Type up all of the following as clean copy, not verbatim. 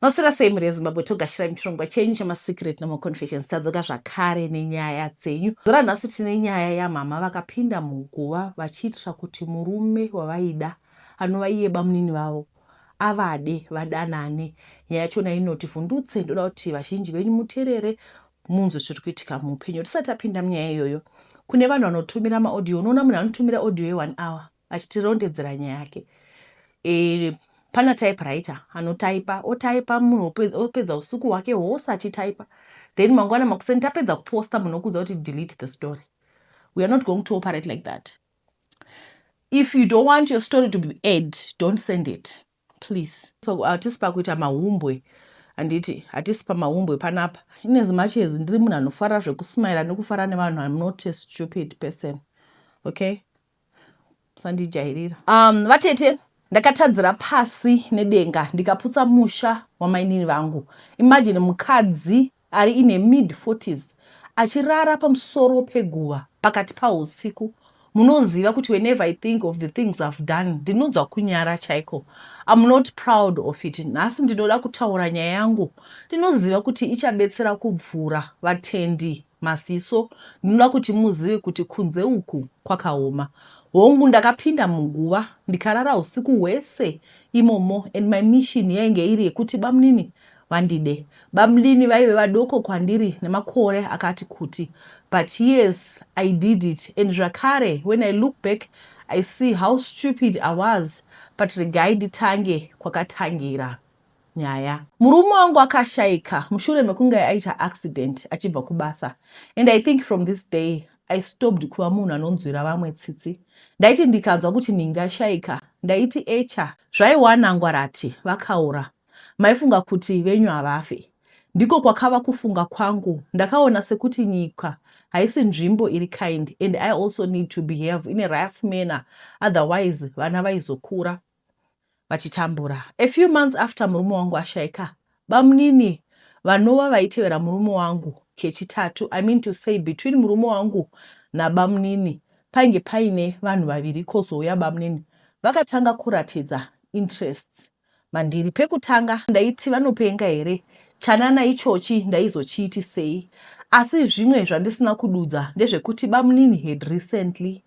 Maswera sei mhuri yeZimbabwe, togashirai muchirongwa chenyu chemaSecret nemaConfessions. Tadzoka zvakare nenyaya dzenyu. Zora nhasi tine nyaya yamama vakapinda muguva vachiitira kuti murume wavaida, anova iye bamunini vavo, avade vadanane. Nyaya yachona inoti vhundutse. Ndoda kuti vazhinji venyu muterere munzwe zviri kuitika muupenyu. Tisati tapinda munyaya iyoyo, kune vanhu vanotumira maaudio. Unoona munhu anotumira audio ye1 hour achitirondedzera nyaya yake. Pana typewriter anotaipa, otaipa, munhu opedza usiku hwake hwose achitaipa, then mangwana makuseni tapedza kuposta, munhu okuudza kuti delete the story. We are not going to operate like that. If you don't want your story to be aired, don't send it, please. Hatisi pakuita mahumbwe, handiti? Hatisi pamahumbwe panapa. In as much as ndiri munhu anofara zvekusmaira nekufara nevanhu, I'm not a stupid person, okay? Musandijairira. Vatete, ndakatadzira pasi nedenga ndikaputsa musha wamainini vangu. Imagine mukadzi ari ine mid 40s achirara pamusoro peguva pakati pausiku. Munoziva kuti whenever I think of the things I've done, ndinonzwa kunyara chaiko. I'm not proud of it. Nhasi ndinoda kutaura nyaya yangu. Ndinoziva kuti ichabetsera kubvura vatendi masiso. Ndinoda kuti muzive kuti kunze uku kwakaoma. Hongu, ndakapinda muguva ndikarara usiku hwese imomo, and my mission yainge iri yekuti bamunini vandide. Bamunini vaive vadoko kwandiri nemakore akati kuti, but yes, I did it. And zvakare, when I look back, I see how stupid I was. But regai nditange kwakatangira nyaya. Murume wangu akashayika mushure mekunge aita accident achibva kubasa, and I think from this day I stopped kuva munhu anonzwira vamwe tsitsi. Ndaiti ndikanzwa kuti ndingashayika, ndaiti echa zvaiwana ngwarati vakaura. Maifunga kuti venyu havafe. Ndiko kwakava kufunga kwangu. Ndakaona sekuti nyika haisi nzvimbo iri kind, and I also need to behave in a rough manner, otherwise vana vaizokura vachitambura. A few months after murume wangu ashayika, bamunini vanova vaitevera murume wangu kechitatu, I mean to say between murume wangu nabamunini painge paine vanhu vaviri, kozouya bamunini, vakatanga kuratidza interests mandiri. Pekutanga ndaiti vanopenga here? Chanana ichochi ndaizochiiti sei? Asi zvimwe zvandisina kududza ndezvekuti bamunini had recently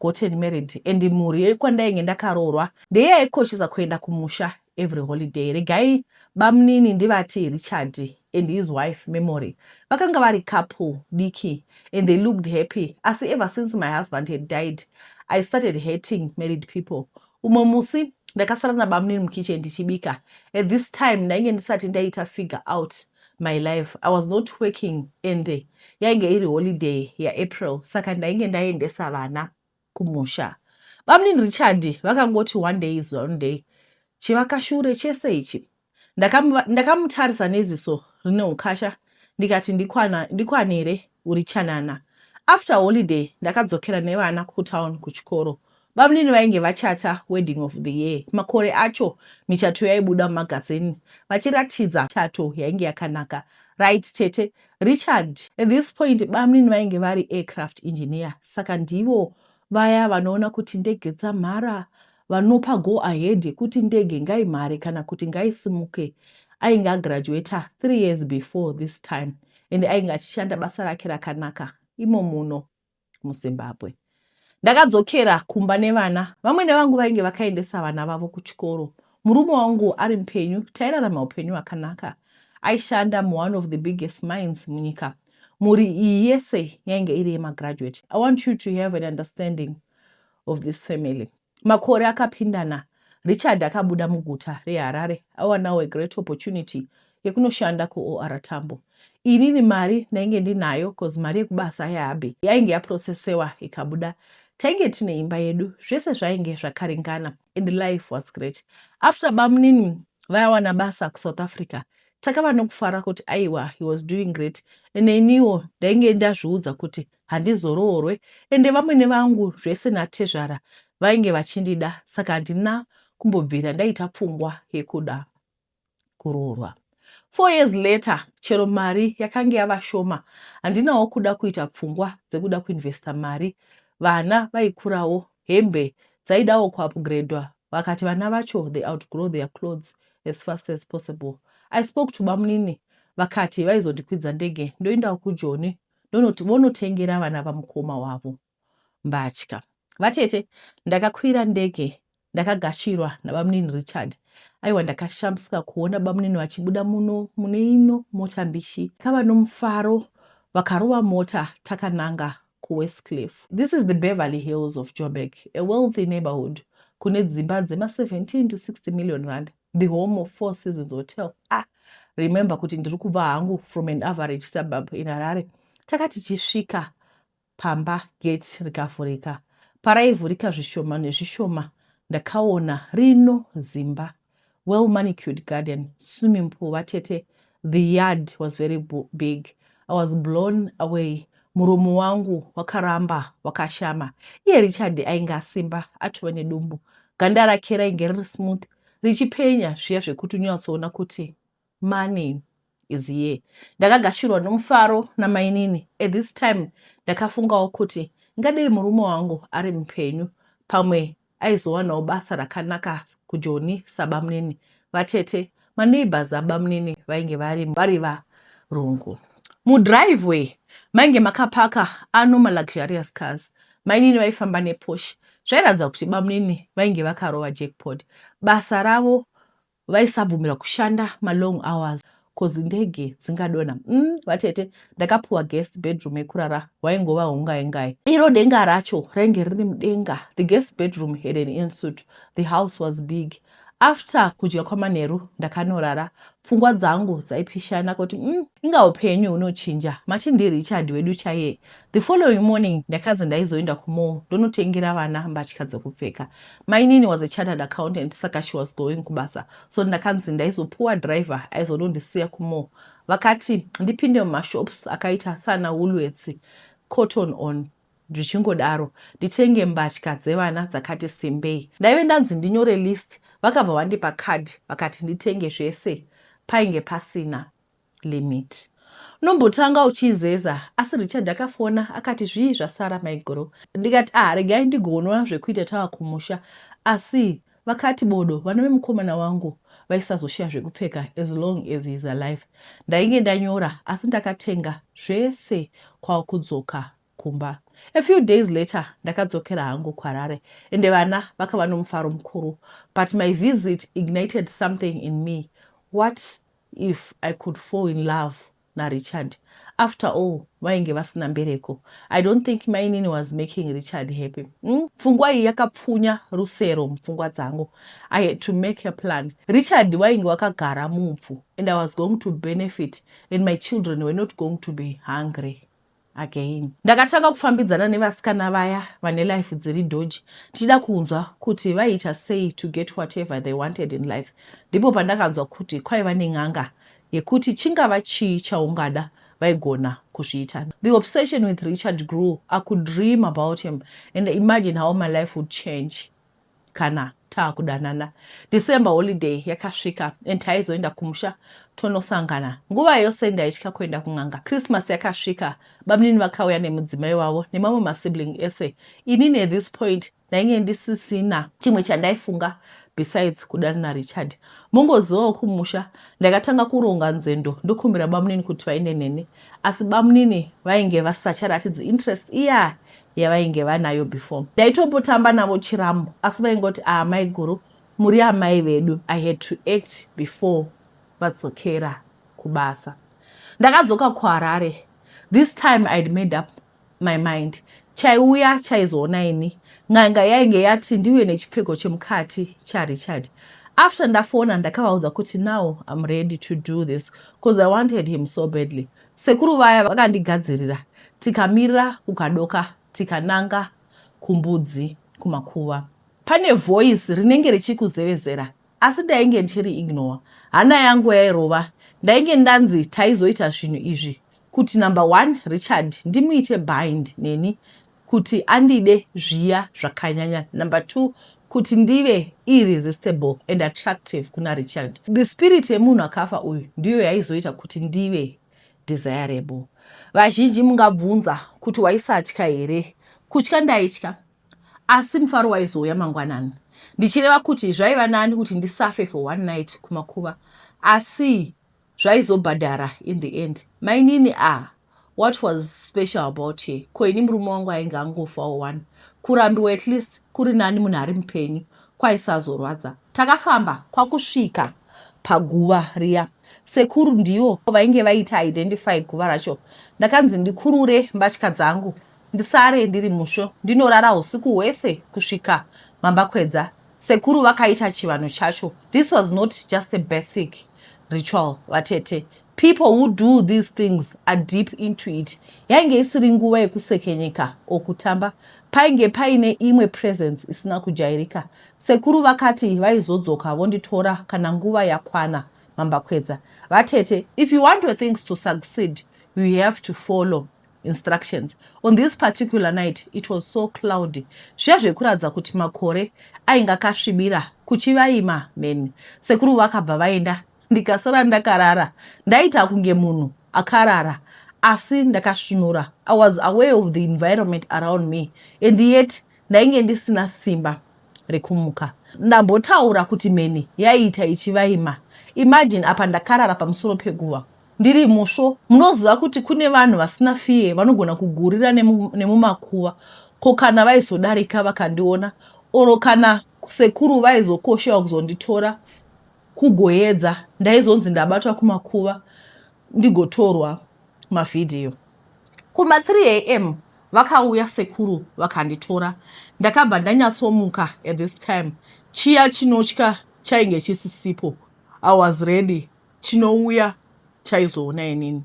gotten married, and mhuri yekwandainge ndakaroorwa ndeyaikoshesa kuenda kumusha every holiday. Regai bamunini ndivati Richard and his wife Memory. Vakanga vari couple diki and they looked happy. Asi ever since my husband had died, I started hating married people. Umwe musi ndakasara nabamunini mukitchen ndichibika. At this time ndainge ndisati ndaita figure out my life. I was not working and yainge iri holiday yaApril, saka ndainge ndaendesa vana kumusha. Bamunini Richard vakangoti, "One day is one day, chivakashure chese ichi." Ndakamutarisa neziso rine ukasha ndikati, "Ndikwanire, uri chanana." After holiday ndakadzokera nevana kutown kuchikoro. Bamunini vainge vachata wedding of the year. Makore acho michato yaibuda mumagazini vachiratidza chato yainge yakanaka, right tete? Richard, at this point bamunini vainge vari aircraft engineer, saka ndivo vaya vanoona kuti ndege dzamhara, vanopa go ahead yekuti ndege ngaimhare kana kuti ngaisimuke. Ainge agraduata 3 years before this time and ainge achishanda basa rake rakanaka imo muno muZimbabwe. Ndakadzokera kumba nevana. Vamwene vangu vainge vakaendesa vana vavo kuchikoro. Murume wangu ari mupenyu, tairarama upenyu hwakanaka. Aishanda muone of the biggest mines munyika. Mhuri iyi yese yainge iri yemagraduate. I want you to have an understanding of this family. Makore akapindana. Richard akabuda muguta reHarare awanawo a great opportunity yekunoshanda kuOR Tambo. Inini mari ndainge ndinayo, cause mari yekubasa yehubby yainge yaprosesewa ikabuda. Tainge tine imba yedu, zvese zvainge zvakaringana and life was great. After bamunini vawana basa kuSouth Africa, takava nokufara kuti aiwa, he was doing great. Neniwo ndainge ndazviudza kuti handizoroorwe, ende vamwene vangu zvese natezvara vainge vachindida, saka handina kumbobvira ndaita pfungwa yekuda kuroorwa. 4 years later, chero mari yakange yava shoma, handinawo kuda kuita pfungwa dzekuda kuinvesta mari. Vana vaikurawo, hembe dzaidawo kuupgradwa. Vakati vana vacho they outgrow their clothes as fast as possible. I spoke to bamunini vakati vaizondikwidza ndege ndoendawo kuJoni vonotengera vana vamukoma wavo mbatya. Vatete, ndakakwira ndege ndakagashirwa nabamunini Richard. Aiwa ndakashamisika kuona bamunini vachibuda muno mune ino mota mbishi. Kava nomufaro vakarova mota takananga kuWestcliff. This is the Beverly Hills of Joburg, a wealthy neighborhood kune dzimba dzema 17 to 60 million rand, the home of Four Seasons Hotel. Ah, remember kuti ndiri kubva hangu from an average suburb in Harare. Takati tichisvika pamba gate rikavhurika. Paraivhurika zvishoma nezvishoma ndakaona rino zimba. Well manicured garden, swimming pool vatete. The yard was very big. I was blown away. Muromo wangu wakaramba wakashama. Iye Richard ainge asimba atova nedumbu. Ganda rake rainge riri smooth richipenya zviya zvekuti unyatsoona kuti money is here. Ndakagashirwa nomufaro namainini. At this time ndakafungawo kuti ngadei murume wangu ari mupenyu pamwe aizowanawo basa rakanaka kuJoni sabamunini. Vatete, maneighbors abamunini vainge vari varungu. Mudriveway mainge makapaka ano maluxurious cars. Mainini vaifamba nePorsche. Zvairatidza kuti bamunini vainge vakarova jackpot. Basa ravo vaisabvumirwa kushanda malong hours cause ndege dzingadonha. Vatete, ndakapuwa guest bedroom yekurara hwaingova hungaingai. Iro denga racho rainge riri mudenga. The guest bedroom had an ensuite. The house was big. After kudya kwamanheru ndakanorara. Pfungwa dzangu dzaipishana kuti inga upenyu hunochinja. Mati ndiRichard wedu chaiye. The following morning ndakanzi ndaizoenda kumall ndonotengera vana mbatya dzekupfeka. Mainini was a chartered accountant saka she was going kubasa. So ndakanzi ndaizopuwa driver aizonondisiya kumall. Vakati ndipinde mumashops akaita sana Woolworths, Cotton On zvichingodaro nditenge mbatya dzevana dzakati simbei. Ndaive ndanzi ndinyore list vakabva vandipa card vakati nditenge zvese painge pasina limit. Unombotanga uchizeza asi Richard akafona akati zvii zvasara maiguru. Ndikati ah regai ndigoona zvekuita tava kumusha asi vakati bodo vana vemukomana wangu vaisazoshiya zvekupfeka as long as he is alive. Ndainge ndanyora asi ndakatenga zvese kwakudzoka kumba. A few days later ndakadzokera hangu kuHarare ende vana vakava nomufaro mukuru but my visit ignited something in me. What if I could fall in love naRichard? After all vainge vasina mbereko. I don't think mainini was making Richard happy. Pfungwa iyi yakapfunya rusero mupfungwa dzangu. I had to make a plan. Richard wainge wakagara mupfu and I was going to benefit and my children were not going to be hungry again. Ndakatanga kufambidzana nevasikana vaya vane life dziri dodgy ndichida kunzwa kuti vaiita sei to get whatever they wanted in life. Ndipo pandakanzwa kuti kwaiva nen'anga yekuti chingava chii chaungada vaigona kuzviita. The obsession with Richard grew. I could dream about him and imagine how my life would change kana taakudanana. December holiday yakasvika and taizoenda kumusha tonosangana. Nguva yose ndaitya kuenda kun'anga. Christmas yakasvika, bamunini vakauya nemudzimai wavo nemamwe masibling ese. Inini at this point ndainge ndisisina chimwe chandaifunga besides kudana naRichard. Mongozivawo kumusha ndakatanga kuronga nzendo ndokumbira bamunini kuti vaende neni. Asi bamunini vainge vasacharatidzi interest iya yavainge vanayo before. Ndaitombotamba navo chiramu asi vaingoti ah maiguru muri amai vedu. I had to act before vadzokera kubasa. Ndakadzoka kuHarare. This time I'd made up my mind. Chaiuya chaizoona ini. N'anga yainge yati ndiuye nechipfeko chemukati chaRichard. After ndafona ndakavaudza kuti now I'm ready to do this cause I wanted him so badly. Sekuru vaya vakandigadzirira tikamirira kukadoka tikananga kumbudzi kumakuva. Pane voice rinenge richikuzevezera asi ndainge ndiri ignore. Hana yangu yairova. Ndainge ndanzi taizoita zvinhu izvi kuti number one Richard ndimuite bind neni kuti andide zviya zvakanyanya. Number two kuti ndive irresistible and attractive kuna Richard. The spirit yemunhu akafa uyu ndiyo yaizoita kuti ndive desirable. Vazhinji mungabvunza kuti waisatya here? Kutya ndaitya asi mufaro waizouya mangwanani. Ndichireva kuti zvaiva nani kuti ndisafe for one night kumakuva asi Zvaizobhadhara in the end. Mainini, ah, what was special about her? Ko ini murume wangu ainge angofawo one. Kurambiwa at least kuri nani, munhu ari mupenyu kwaisazorwadza. Takafamba kwakusvika paguva riya. Sekuru ndivo vainge vaita identify guva racho. Ndakanzi ndikurure mbatya dzangu, ndisare ndiri musvo, ndinorara usiku hwese kusvika mambakwedza. Sekuru vakaita chivanhu chacho. This was not just a basic ritual, vatete. People who do these things are deep into it. Yainge isiri nguva yekusekenyeka okutamba. Painge paine imwe presence isina kujairika. Sekuru vakati vaizodzoka vonditora kana nguva yakwana mambakwedza. Vatete, if you want your things to succeed, you have to follow instructions. On this particular night, it was so cloudy, zviya zvekuratidza kuti makore ainge akasvibira, kuchivaima mheni. Sekuru vakabva vaenda, ndikasara ndakarara. Ndaita kunge munhu akarara asi ndakasvinura. I was aware of the environment around me and yet ndainge ndisina simba rekumuka. Ndambotaura kuti mheni yaiita ichivaima. Imagine, apa ndakarara pamusoro peguva ndiri musvo. Munoziva kuti kune vanhu vasina fear, vanogona kugurira nemumakuva. Ko kana vaizodarika vakandiona, oro kana sekuru vaizokoshewa kuzonditora kugoedza, ndaizonzi ndabatwa kumakuva, ndigotorwa mavhidhiyo. Kuma3 am vakauya sekuru vakanditora. Ndakabva ndanyatsomuka. At this time chiya chinotya chainge chisisipo. I was ready. Chinouya chaizoona inini.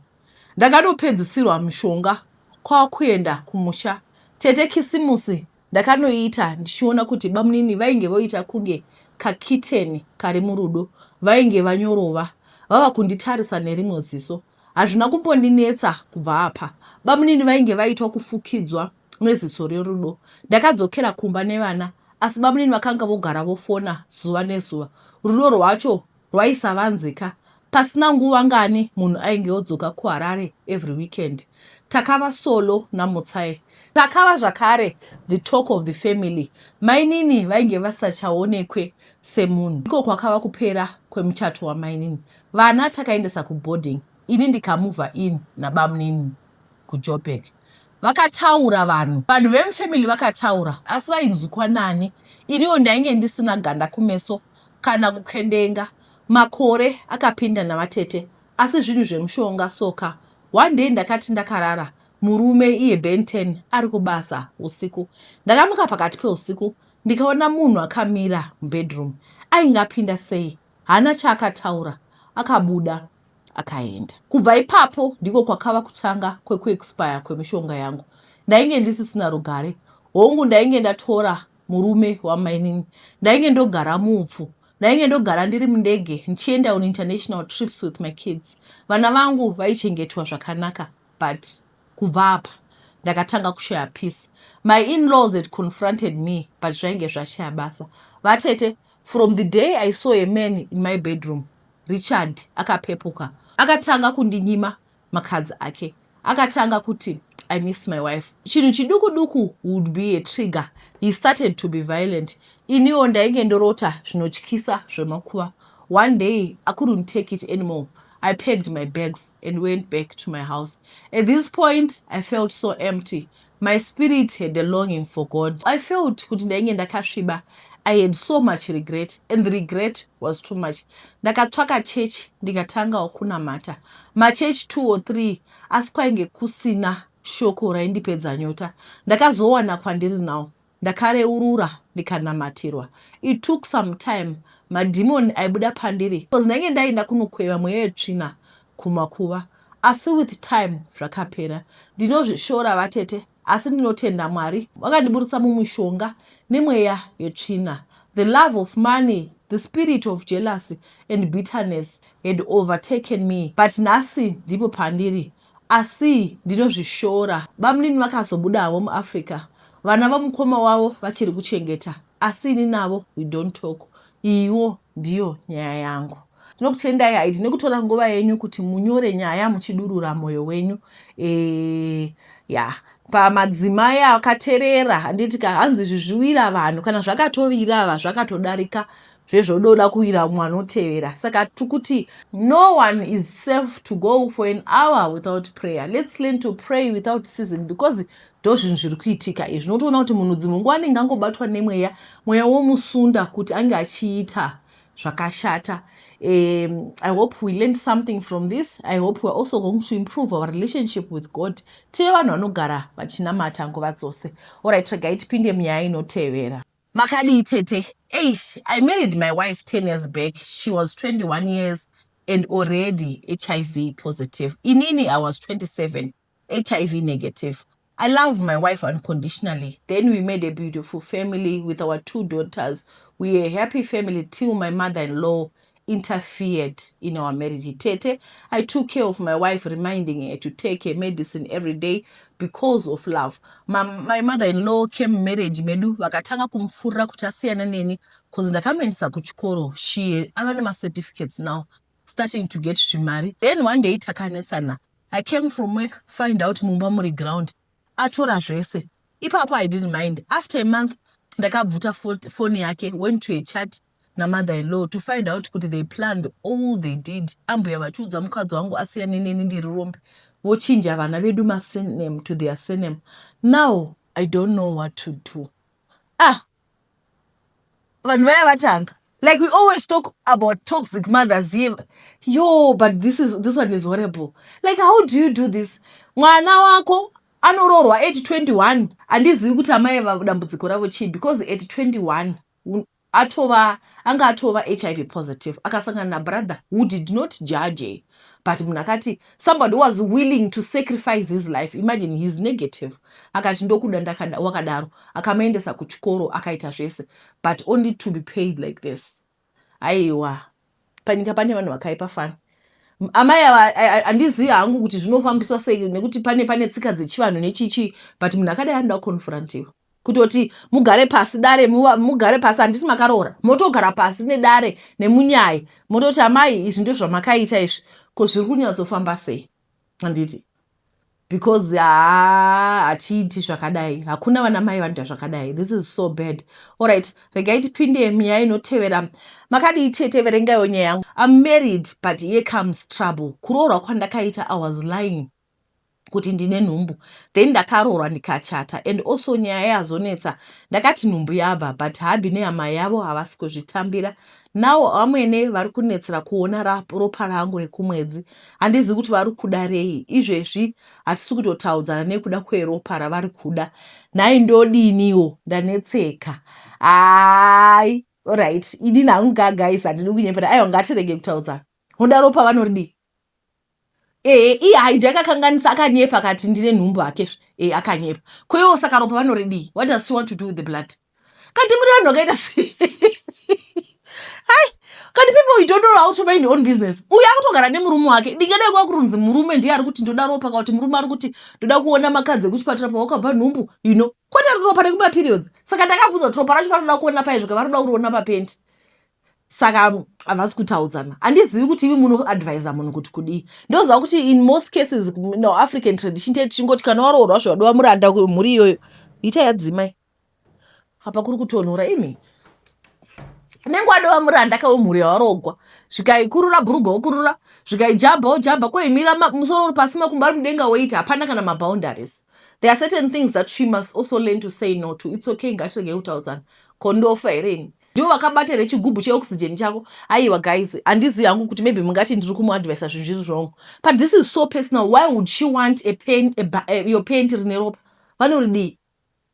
Ndakatopedzisirwa mishonga kwakuenda kumusha. Tete, Kisimusi ndakanoita ndichiona kuti bamunini vainge voita kunge kakitten kari murudo. Vainge vanyorova, vava kunditarisa nerimwe ziso. Hazvina kumbondinetsa kubva apa. Bamunini vainge vaitwa kufukidzwa neziso rerudo. Ndakadzokera kumba nevana, asi bamunini vakanga vogara vofona zuva nezuva. Rudo rwacho rwaisavanzika. Pasina nguva ngani munhu ainge odzoka kuHarare every weekend. Takava solo naMutsai. Takava zvakare the talk of the family. Mainini vainge vasachaonekwe semunhu. Iko kwakava kupera kwemuchato wamainini. Vana takaendesa kuboarding, ini ndikamove in nabamunini kuJoburg. Vakataura vanhu, vanhu vemufamily vakataura, asi vainzwikwa nani? Iniwo ndainge ndisina ganda kumeso kana kukendenga. Makore akapinda navatete, asi zvinhu zvemushonga soka. One day ndakati ndakarara, murume iye Benten ari kubasa usiku, ndakamuka pakati peusiku ndikaona munhu akamira mubedroom. Ainge apinda sei? Haana chaakataura, akabuda akaenda. Kubva ipapo ndiko kwakava kutanga kwekuexpire kwemishonga yangu. Ndainge ndisisina rugare. Hongu, ndainge ndatora murume wamainini, ndainge ndogara muupfu, ndainge ndogara ndiri mundege ndichienda on international trips with my kids. Vana vangu vaichengetwa zvakanaka, but kubva apa ndakatanga kushaya peace. My in-laws had confronted me, but zvainge zvashaya basa. Vatete, from the day I saw a man in my bedroom, Richard akapepuka, akatanga kundinyima makadzi ake. Akatanga kuti, "I miss my wife." Chinhu chiduku duku would be a trigger. He started to be violent. Iniwo ndainge ndorota zvinotyisa zvemakuva. One day I couldn't take it anymore. I packed my bags and went back to my house. At this point I felt so empty. My spirit had a longing for God. I felt kuti ndainge ndakasviba. I had so much regret and the regret was too much. Ndakatsvaka chechi, ndikatangawo kunamata machechi 2 or 3, asi kwainge kusina shoko raindipedza nyota. Ndakazowana kwandiri nawo. Ndakareurura, ndikanamatirwa. It took some time. Madhimoni aibuda pandiri because ndainge ndaenda kunokweva mweya yetsvina kumakuva, asi with time zvakapera. Ndinozvishora, vatete, asi ndinotenda Mwari vakandiburitsa mumishonga nemweya yetsvina. The love of money, the spirit of jealousy and bitterness had overtaken me, but nhasi ndipo pandiri, asi ndinozvishora. Bamunini vakazobudawo muAfrica. Vana vamukoma wavo vachiri kuchengeta, asi ini navo we don't talk. Iyiwo ndiyo nyaya yangu. Tinokutendai haiti nekutora nguva yenyu kuti munyore nyaya muchidurura mwoyo wenyu. Ya, pamadzimai akateerera, handiti ka? Hanzi izvi zviwira vanhu, kana zvakatovira ava zvakatodarika. Zvezvododa kuwira mumwe anotevera. Saka tiri kuti no one is safe to go for an hour without prayer. Let's learn to pray without season, because ndo zvinhu zviri kuitika izvi. Unotoona kuti munhu dzimwe nguva anenge angobatwa nemweya, mweya womusunda kuti ange achiita zvakashata. I hope we learned something from this. I hope weare also going to improve our relationship with God, tive vanhu vanogara vachinamata nguva dzose. Alright, regai tipinde munyaya inotevera. Makadii tete? Eish, I married my wife 10 years back. She was 21 years and already HIV positive. Inini I was 27, HIV negative. I love my wife unconditionally. Then we made a beautiful family with our two daughters. We were a happy family till my mother-in-law interfered in our marriage. Tete, I took care of my wife, reminding her to take her medicine every day because of love. My mother-in-law came marriage medu, vakatanga kumufurira kuti asiyana neni because ndakamuendesa kuchikoro. She ava nemacertificates now, starting to get zvimari. Then one day takanetsana. I came from work, find out mumba muri ground, atora zvese. Ipapo I didn't mind. After a month ndakabvuta foni yake, went to a chat namother-in-law to find out kuti they planned all they did. Ambuya vachiudza mukadzi wangu asiyane neni, ndiri rombe, vochinja vana vedu masurname to their surname. Now I don't know what to do. Ah, vanhu vaya vatanga. Like we always talk about toxic mothers here, yo, but this one is horrible. Like, how do you do this? Mwana wako anoroorwa at 21. Handizivi kuti amai dambudziko ravo chii, because at 21 atova, anga atova HIV positive. Akasangana nabrother who did not judge her, but munhu akati somebody was willing to sacrifice his life. Imagine, he's negative, akati ndokuda wakadaro, akamuendesa kuchikoro, akaita zvese, but only to be paid like this. Aiwa, panyika pane vanhu vakaipa fani. Amai ava, handizivi hangu kuti zvinofambiswa sei, nekuti pane tsika dzechivanhu nechichi, but munhu akadai anoda kuconfrontiwa, kutoti mugare pasi dare, mugare pasi. Handiti makaroora? Motogara pasi nedare nemunyai, mototi, "Amai, izvi ndozvamakaita izvi, ko zviri kunyatsofamba sei?" Handiti? Because haa, hatiiti zvakadai. Hakuna vana mai vanoita zvakadai. This is so bad. Alright, regai tipinde munyaya inotevera. Makadii tete? Verengaiwo nyaya yangu. I'm married, but here comes trouble. Kuroorwa kwandakaita, I was lying kuti ndine nhumbu. Then ndakaroorwa, ndikachata, and also nyaya yazonetsa, ndakati nhumbu yabva, but hubby nehama yavo havasi kuzvitambira. Now vamwene vari kunetsera kuona ropa rangu rekumwedzi. Handizivi kuti vari kuda rei. Izvezvi hatisi kutotaudzana nekuda kweropa ravari kuda. Nhai, ndodiniwo? Ndanetseka. Hai, right, ini hangu guys, handidi kunyepera. Aiwa, ngatirege kutaudzana. Unoda ropa, vanoridii? Ehe, iye haidi, akakanganisa, akanyepa, akati ndine nhumbu hakezve. E, akanyepa koiwo. Saka ropa vanoridii? What does she want to do with the blood? Kandi muri vanhu vakaita sei? Hai, kandi people, you don't know how to mind your own business. Uyu akutogara nemurume wake. Dingadai kwakurunzi murume ndiye ari kuti ndoda ropa, kana kuti murume ari kuti ndoda kuona makadzi ekuchipatara pawakabva nhumbu, kwete ropa rekumaperiods. Saka ndakabvunza kuti ropa racho vanoda kuona paizvo, kavanoda kuriona papendi. Saka havasi kutaudzana. Handizivi kuti ivi munoadvisa munhu kuti kudii. Ndoziva kuti in most cases, no, African tradition tee tichingoti kana waroorwa zvadova muranda mhuri iyoyo. Ita yadzimai apa, kuri kutonhora imi. Nenge wadova muranda kawemhuri yawarogwa, zvikaikurura bhuruga wokurura, zvikaijabha wojabha, koimira musoro uri pasi, makumbo ari mudenga, woita. Hapana kana maboundaries. There are certain things that she must also learn to say no to. It's okay, ngatirege kutaudzana. Kondofa here ini? Ndivo vakabata here chigubhu cheoxygen chako? Aiwa guys, handizivi hangu kuti maybe mungati ndiri kumuadvisa zvinhu zviri wrong, but this is so personal. Why would she want a pen, a, your pant rine ropa? Vanoridii?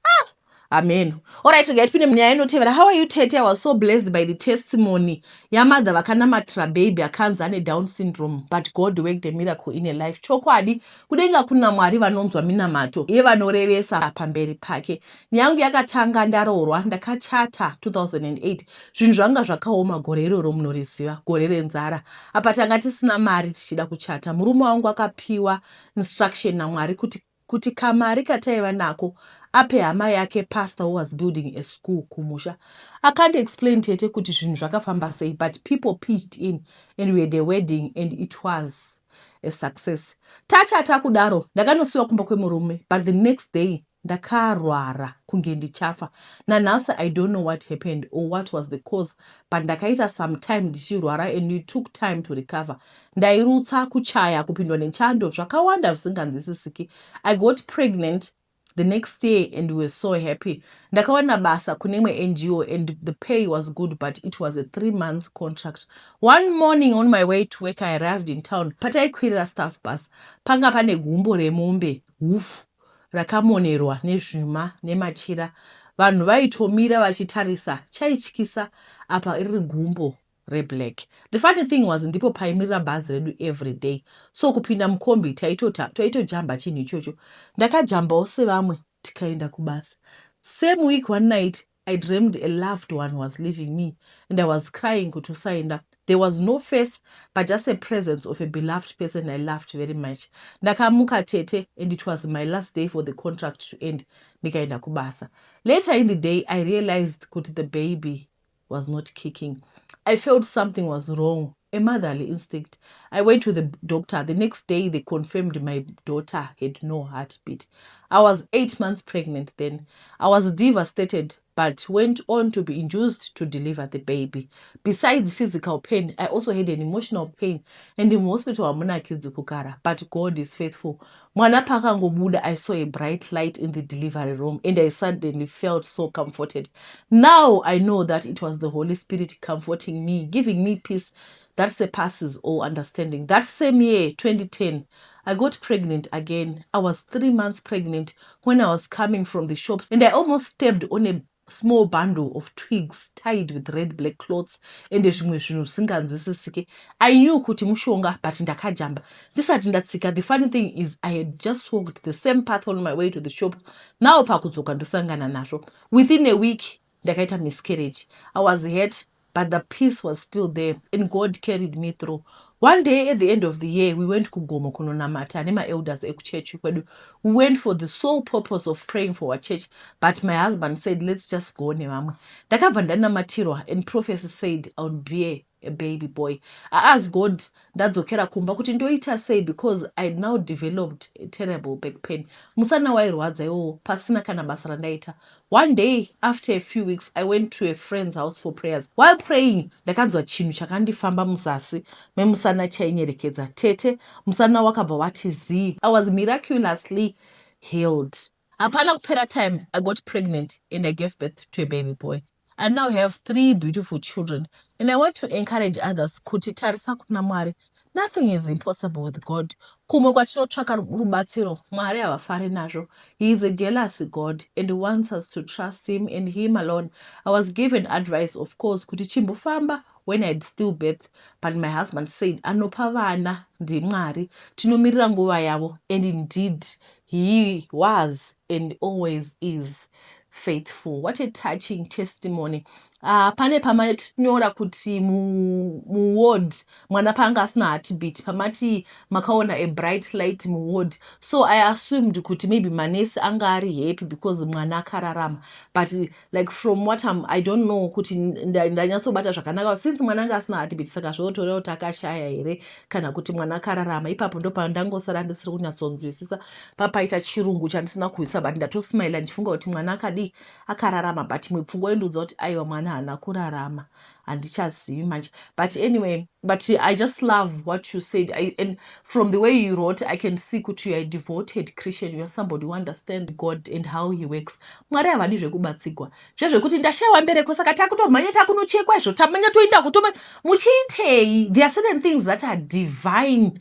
Ah, amen. Alright, regai tipinde munyaya inotevera. How are you tete? I was so blessed by the testimony yamother vakanamatira baby akanzi ane Down syndrome, but God worked a miracle in a life. Chokwadi, kudenga kuna Mwari vanonzwa minamato yevanorevesa pamberi pake. Nyangu yakatanga ndaroorwa. Ndakachata 2008. Zvinhu zvanga zvakaoma gore iroro, munoriziva gore renzara. Apa tanga tisina mari, tichida kuchata. Murume wangu akapiwa instruction naMwari kuti kamari kataiva nako ape hama yake pastor who was building a school kumusha. I can't explain tete kuti zvinhu zvakafamba sei, but people pitched in and we had a wedding and it was a success. Tachata kudaro, ndakanosiwa kumba kwemurume, but the next day Ndakarwara kunge ndichafa. Nanhasi I don't know what happened or what was the cause, but ndakaita some time ndichirwara and it took time to recover. Ndairutsa, kuchaya, kupindwa nechando, zvakawanda zvisinganzwisisiki. I got pregnant the next year and we were so happy. Ndakawana basa kune imwe NGO and the pay was good, but it was a 3 months contract. One morning on my way to work, I arrived in town. Pataikwirira staff bus, panga pane gumbo remombe hufu rakamonerwa nezvuma nemachira. Vanhu vaitomira vachitarisa. Chaityisa apa riri gumbo reblack. The funny thing was, ndipo paimirira bhazi redu every day, so kupinda mukombi taitojamba chinhu ichocho. Ndakajambawo sevamwe, tikaenda kubasa. Same week, one night I dreamed a loved one was leaving me and I was crying kuti usaenda. There was no face, but just a presence of a beloved person I loved very much. Ndakamuka, tete, and it was my last day for the contract to end. Ndikaenda kubasa. Later in the day, I realized kuti the baby was not kicking. I felt something was wrong, a motherly instinct. I went to the doctor. The next day, they confirmed my daughter had no heartbeat. I was 8 months pregnant then. I was devastated, but went on to be induced to deliver the baby. Besides physical pain, I also had an emotional pain. And in hospital, hamunakidzi kugara. But God is faithful. Mwana pakangobuda, I saw a bright light in the delivery room and I suddenly felt so comforted. Now I know that it was the Holy Spirit comforting me, giving me peace that surpasses all understanding. That same year, 2010, I got pregnant again. I was 3 months pregnant when I was coming from the shops and I almost stepped on a small bundle of twigs tied with red black cloths ende zvimwe zvinhu zvisinganzwisisike. I knew kuti mushonga, but ndakajamba ndisati ndatsika. The funny thing is, I had just walked the same path on my way to the shop. Now pakudzoka ndosangana nazvo. Within a week ndakaita miscarriage. I was hurt, but the peace was still there and God carried me through. One day at the end of the year, we went kugomo kunonamata nemaelders ekuchechi kwedu. We went for the sole purpose of praying for our church, but my husband said, "Let's just go nevamwe." Ndakabva ndanamatirwa and prophecy said I would bear a baby boy. I asked God ndadzokera kumba kuti ndoita sei, because I had now developed a terrible back pain. Musana wairwadza iwowo pasina kana basa randaita. One day after a few weeks, I went to a friend's house for prayers. While praying, ndakanzwa chinhu chakandifamba muzasi memusana chainyerekedza. Tete, musana wakabva wati zii. I was miraculously healed. Hapana kupera time, I got pregnant and I gave birth to a baby boy. I now have three beautiful children and I want to encourage others kuti tarisa kuna Mwari. Nothing is impossible with God. Kumwe kwatinotsvaka rubatsiro, Mwari havafari nazvo. He is a jealous God and he wants us to trust him and him alone. I was given advice, of course, kuti chimbofamba when I'd still birth, but my husband said anopa vana ndiMwari, tinomirira nguva yavo. And indeed he was and always is faithful. What a touching testimony. Pane pamanyora kuti muward mwana paanga asina heartbeat, pamati makaona a bright light muward, so I assumed kuti maybe manesi anga ari happy because mwana akararama. But like from what I don't know kuti ndanyatsobata zvakanaka, since mwana anga asina heartbeat, saka zvotoreva kuti akashaya here kana kuti mwana akararama? Ipapo ndo pandangosara ndisiri kunyatsonzwisisa. Papaita chirungu chandisina kuisa, but ndatosmaila ndichifunga kuti mwana akadii, akararama, but imwe pfungwa yondiudza kuti aiwa, mwana haana kurarama. Handichazivi manje, but anyway, but I just love what you said. And from the way you wrote, I can see kuti you are a devoted Christian. You are somebody who understand God and how he works. Mwari havadi zvekubatsigwa zvezvekuti ndashayiwa mbereko saka takutomhanya takunochekwa izvo, tamanya toenda kutoma muchiitei. There are certain things that are divine,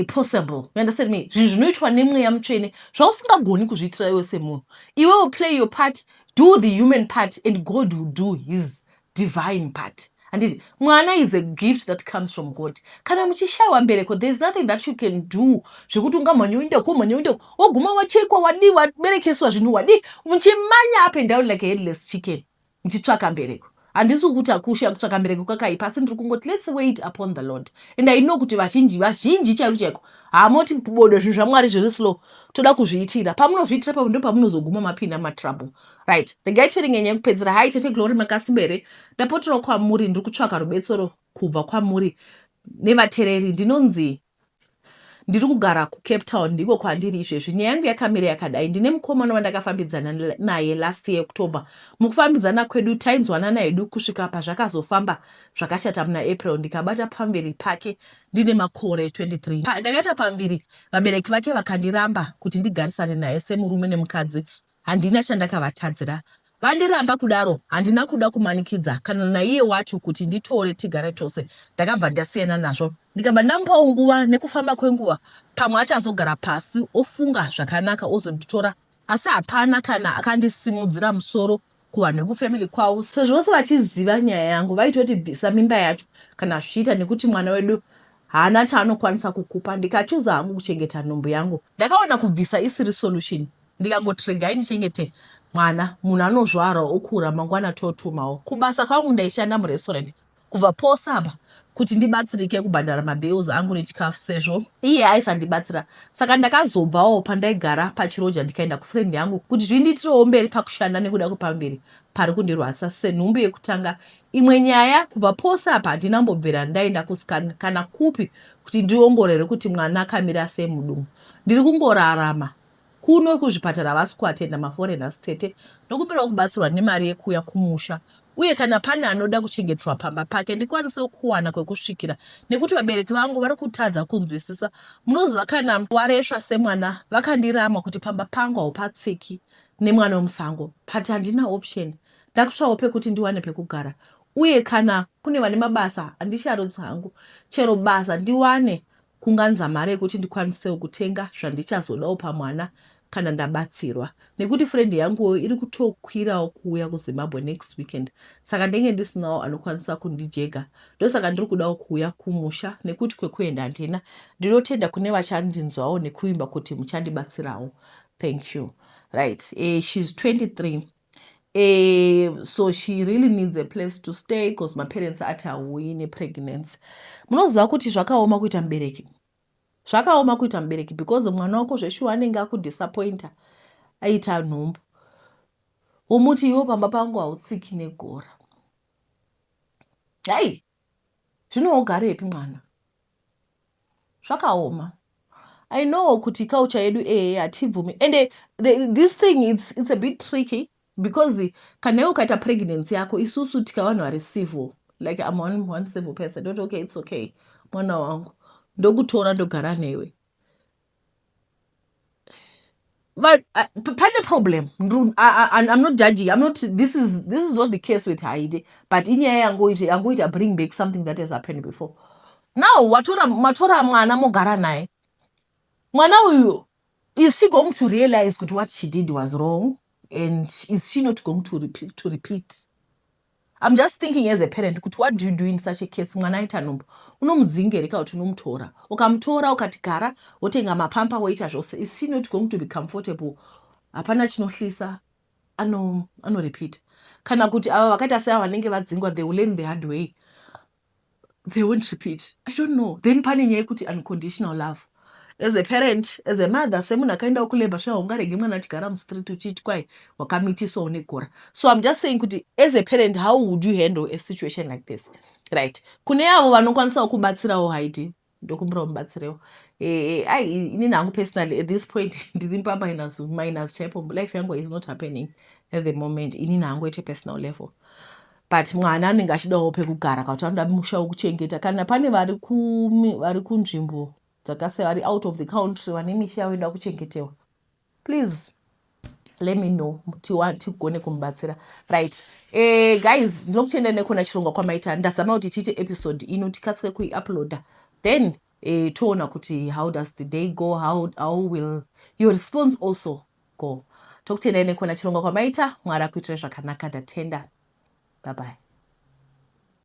possible, you understand me? Zvinhu zvinoitwa nemweya mutsvene zvausingagoni kuzviitira iwe semunhu. Iwe will play your part, do the human part, and God will do his divine part, handiti? Mwana is a gift that comes from God. Kana muchishayiwa mbereko, there is nothing that you can do zvekuti ungamhanya uendeko, mhanya uendeko, woguma wachekwa, wadii, waberekeswa zvinhu, wadii, muchimanya up and down like a headless chicken muchitsvaka mbereko. Handisi kuti akusha kutsvaka mbereko kwakaipa, asi ndiri kungoti let's wait upon the Lord. And I know kuti vazhinji, vazhinji chaiko chaiko, hamoti bodo, zvinhu zvaMwari zviri slow, toda kuzviitira. Pamunozviitira papo ndo pamunozoguma mapinda matrouble. Right, regai tiverenge nyaya yekupedzera. Hai tete Glory, makasimba here? Ndapoterawo kwamuri, ndiri kutsvaka rubetsero kubva kwamuri nevateereri. Ndinonzi Ndiri kugara kuCape Town, ndiko kwandiri izvezvi. Nyaya yangu yakamira yakadai. Ndine mukomana wandakafambidzana naye last year October. Mukufambidzana kwedu tainzwanana hedu kusvika pazvakazofamba zvakashata muna April ndikabata pamuviri pake ndine makore 23. Ndakaita pamuviri vabereki vake vakandiramba kuti ndigarisane naye semurume nemukadzi. Handina chandakavatadzira. Vandiramba kudaro handina kuda kumanikidza kana naiye wacho kuti nditore tigare tose. Ndakabva ndasiyana nazvo ndikabva ndamupawo nguva nekufamba kwenguva pamwe achazogara pasi ofunga zvakanaka ozonditora asi hapana kana akandisimudzira musoro kuvanhu vekufamily kwavo sezvo vose vachiziva nyaya yangu vaitoti bvisa mimba yacho kana zvichiita nekuti mwana wedu haana chaanokwanisa kukupa ndikachuza hangu kuchengeta nhumbu yangu. Ndakaona kubvisa isiri solution ndikangoti regai ndichengete mwana munhu anozvara okura mangwana totumawo kubasa kwangu ndaishanda murestaurant kubva pose apa kuti ndibatsirike kubhadhara mabills angu nechikafu sezvo iye aisandibatsira saka ndakazobvawo pandaigara pachiroja ndikaenda kufriend yangu kuti zvindiitirewo mberi pakushanda nekuda kwepamberi pari kundirwasa senhumbu yekutanga imwe nyaya kubva pose apa handina mbobvira ndaenda kuscan kana kupi kuti ndiongorere kuti mwana akamira sei mudumbu ndiri kungorarama Kuno kuzvipatara havasi kuatenda maforeigners tete ndokumbirawo kubatsirwa nemari yekuuya kumusha uye kana pane anoda kuchengeterwa pamba pake ndikwanisewo kuwana kwekusvikira nekuti vabereki vangu vari kutadza kunzwisisa munoziva kana waresva semwana vakandiramwa kuti pamba pangu haupatsiki nemwana wemusango but handina option ndakutsvawo pekuti ndiwane pekugara uye kana kune vane mabasa handisharudzi hangu chero basa ndiwane Kunganza mari yekuti ndikwanisewo kutenga zvandichazodawo pamwana kana ndabatsirwa nekuti friend yanguwo iri kutokwirawo kuuya kuZimbabwe next weekend saka ndenge ndisinawo anokwanisa kundijega ndosaka ndiri kudawo kuuya kumusha nekuti kwekuenda handina. Ndinotenda kune vachandinzwawo nekuvimba kuti muchandibatsirawo. Thank you. Right, eh, she's 23 so she really needs a place to stay because maparents ati hauyi nepregnancy. Munoziva kuti zvakaoma kuita mubereki, zvakaoma kuita mubereki because mwana wako zveshuwa anenge akudisappointa aita nhumbu womuti iwo pamba pangu hautsiki negora. Hei, zvino wogarepi mwana? Zvakaoma. I know kuti culture yedu ehe hatibvumi and this thing it's a bit tricky because kana iwe ukaita pregnancy yako isusu tika vanhu vari civil like I'm one civil person ndoti okay it's okay mwana wangu ndokutora ndogara newe but pane problem. I'm not judging, I'm not, this is not the case with Heidi, but inyaya yangoita bring back something that has happened before. Now watora matora mwana mogara naye mwana uyu, is she going to realize kuti what she did was wrong and is she not going to repeat? I'm just thinking as a parent kuti what do you do in such a case? Mwana aita nhumbu, unomudzinga here kana kuti unomutora? Ukamutora ukati gara, wotenga mapampa, woita zvose, is she not going to be comfortable? Hapana chinohlisa, anorepeat kana kuti ava vakaita seava vanenge vadzingwa, they will learn the hard way, they won't repeat. I don't know. Then pane nyaya yekuti unconditional love. As a parent, as a mother, semunhu akaendawo kulabor sha, ungarege mwana achigara mustreet uchiti kwai wakamitiswawo negora. So I'm just saying kuti as a parent, how would you handle a situation like this? Right, kune avo vanokwanisawo kubatsirawo Haidi, ndokumbirawo mubatsirewo. Ai, inini hangu personally at this point ndiri paminus minus chaipo. Life yangu is not happening at the moment, inini hangu at a personal level, but mwana anenge achidawo pekugara kana kuti anoda musha wekuchengeta. Kana pane vari kunzvimbo dzakasiya, vari out of the country, vane misha yavo inoda kuchengetewa, please let me know tigone kumubatsira. Right, guys, ndinokutendai nekuona chirongwa kwamaita. Ndazama kuti tiite episode ino tikasike kuiuploada, then toona kuti how does the day go, how will your response also go. Tokutendai nekuona chirongwa kwamaita. Mwari akuitirai zvakanaka. Ndatenda. Bye bye.